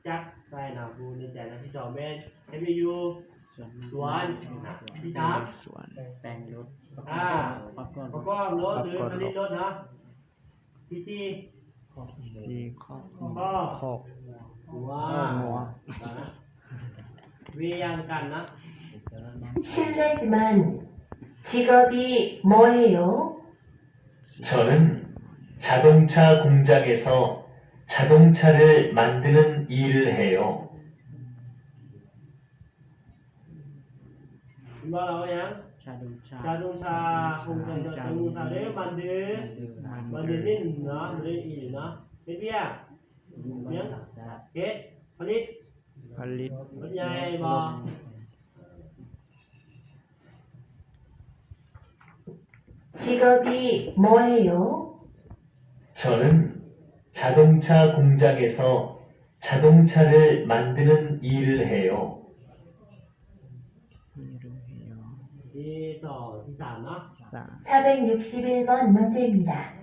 chắc sai nào, cô nên chạy là thứ sáu bên. Em yêu Xuân. Thứ sáu. À, có con, có con lốt, có con thứ lốt hả? Thứ sáu. Thứ sáu. Có. Có. Ủa. Ủa. Vì ăn canh đó. 실례지만 직업이 뭐예요? 저는 자동차 공장에서 자동차를 만드는 일을 해요. Npa los yog? Tsa doo tsa, hoo tsa, tsa doo tsa, deb mas ntws. Mas ntws nej no, mas ntws ib no. Peb tiag. Miab. Peb. Pha lij. Pha lij. Peb nyai bos. 직업이 뭐예요? 저는 자동차 공장에서 자동차를 만드는 일을 해요. 사백육십일 번 문제입니다.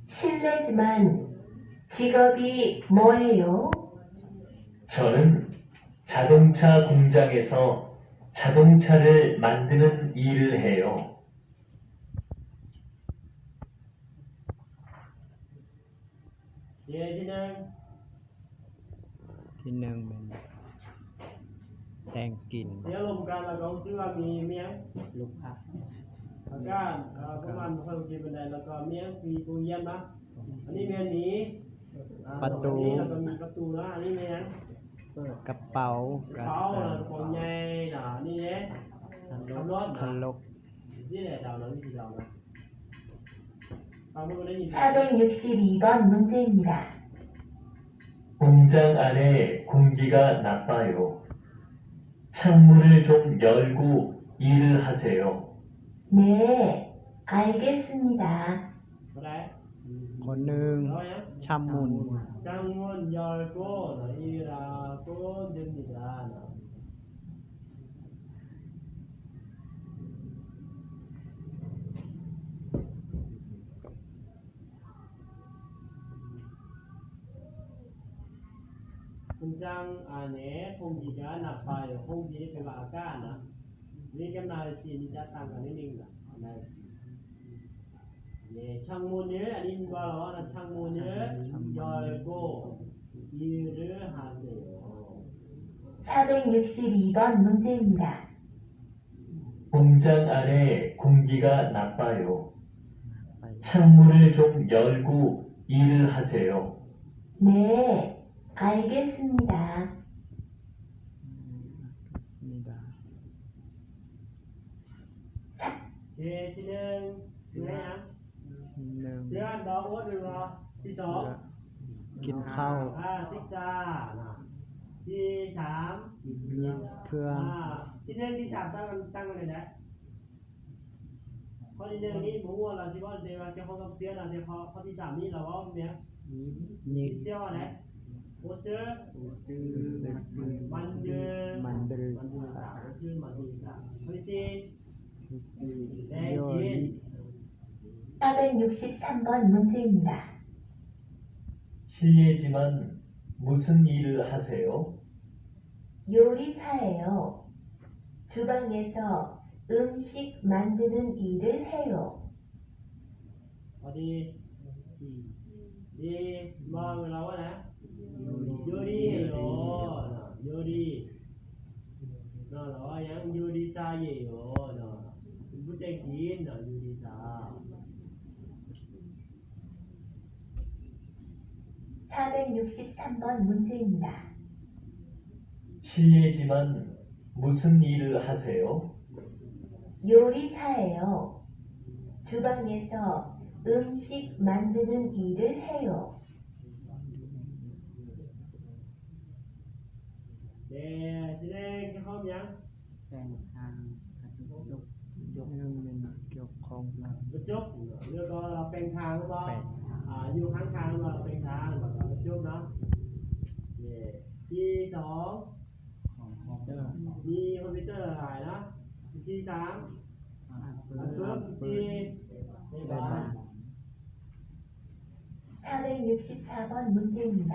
실례지만 직업이 뭐예요? 저는 자동차 공장에서 자동차를 만드는 일을 해요. Thib neeg, đăng kiểm. Lub hab. Công an, công an, công an, công an, công an, công an. Pas tus. Pas tus no, kab paus, kab paus, kab loj. 사백육십이 번 문제입니다. 공장 안에 공기가 나빠요. 창문을 좀 열고 일을 하세요. 네, 알겠습니다. Qhov neeg, tshaj mus. Công trang a ne không gì cả, nạp bài không gì, cái là cả nè. Nên cái này thì mình đã tăng cả nên mình là này. 네, 창문을, 아닌 거로 하는 창문을 열고 일을 하세요. 사백육십이 번 문제입니다. 공장 안에 공기가 나빠요. 창문을 좀 열고 일을 하세요. 네, 알겠습니다. Ces thib neeg, thib neeg, thib neeg thib xaam, qhov thib neeg ni mus ua los tsis paub tias cov qhov toj siab no tias qhov thib xaam ni los paub tias, thib xaam ne, ua xwb, mas ntws, mas ntws, ua xwb mas ntws, qhov thib xaam. 사백육십삼 번 문제입니다. 실례지만 무슨 일을 하세요? 요리사예요. 주방에서 음식 만드는 일을 해요. Qhov thib, thib, mas los ua na, yo li, yo li, no los yog yo li xa yem os no, lub tseem kiv no yo li xa. 사백육십삼 번 문제입니다. 실례지만 무슨 일을 하세요? 요리사예요. 주방에서 음식 만드는 일을 해요. Ces thib neeg thib qhov yog? Pheej thaj, coj, coj, coj, coj, coj, los pheej thaj los, yug khab thaj los pheej thaj los coj no. Ces thib xaam, ni computer hais na. Thib xaam, thib, thib xaam. 사백육십사 번 문제입니다.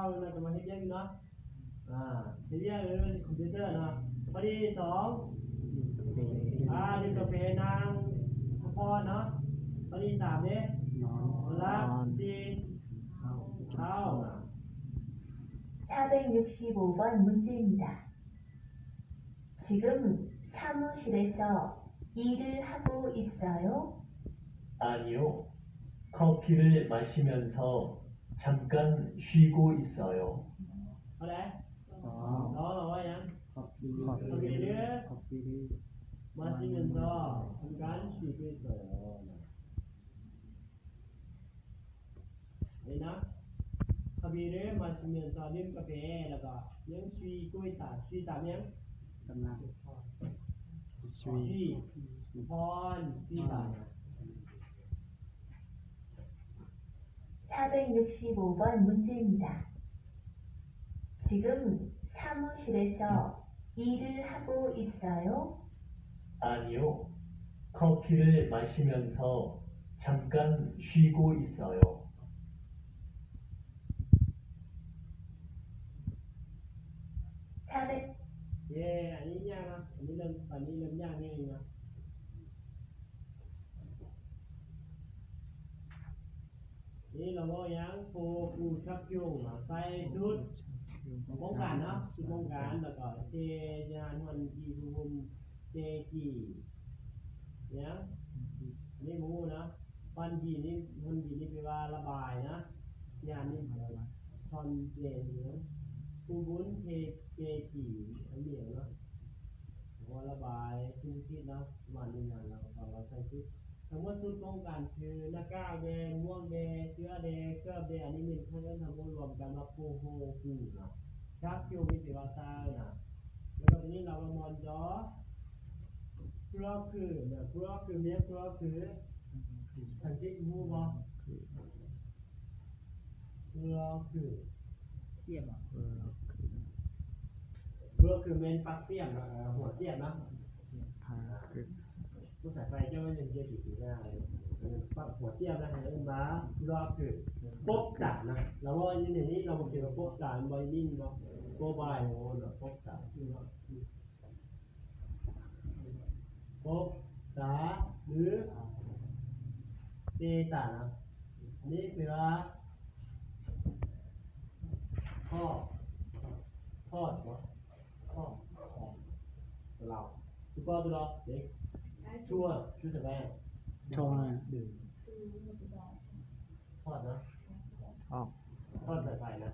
sau no, cho mày thấy biết nó. À, thấy biết computer nó. Có đi sống. À, đi cà phê năng. Có phone nó. Có đi tạm đấy. Có lắm. Đi. Sau. 사백육십오 번 문제입니다. 지금 사무실에서 일을 하고 있어요? 아니요. 커피를 마시면서 잠깐 쉬고 있어요. Ở đây. Đó là gì? Coffee. Coffee. Coffee. Mà xin mình cho. Thăm khám suy tuyệt vời. Ina, kha bi re ma si mian txog nws kab pem los koj yeej sui kuj tam sui tam yeej. Sui, phon sui tam. 사백육십오 번 문제입니다. 지금 사무실에서 일을 하고 있어요? 아니요. 커피를 마시면서 잠깐 쉬고 있어요. 사백. 예, 아니냐, 아니는 아니는 냐, 아니냐. Ib los muab yaav phu kuj tshab xyoo mas xaiv tub poob kas no, tub poob kas los kom ces yog hua ib hu hu ces kis yaav. Nej mus no, pon yis, hua yis nej pes vas la pais na, yog nej thon ces yaav, hu npun ces ces kis niam no. Ua la pais xib xib no, mas nej yog los xaiv tub. Thaum muab tub poob kas thwv naj kaj de, muab de, xyuab de, kawj de, anim nej thawj thawj muab luam kas mas phu hu kuj no, tshab xyoo nej pes vas xaiv na. Yog koj tus nej los ua mos ncov, kua khwm na, kua khwm, miab kua khwm, thawj tib hu ua kua khwm. Kua khwm men pas xiam, hua tiaj na. Kuv xaiv fais coj nws cia tim tim na, hua tiaj na, mas kua khwm poob kas na, los ua ib niam ib los mus ces poob kas npa ib nim no, poob pais, poob kas. Poob tas, lwm ces tas na, neb pes vas, thoj, thoj, thoj, los, tus poj tus los, tsua, tsua xaiv fais, thoj na, thoj xaiv fais na.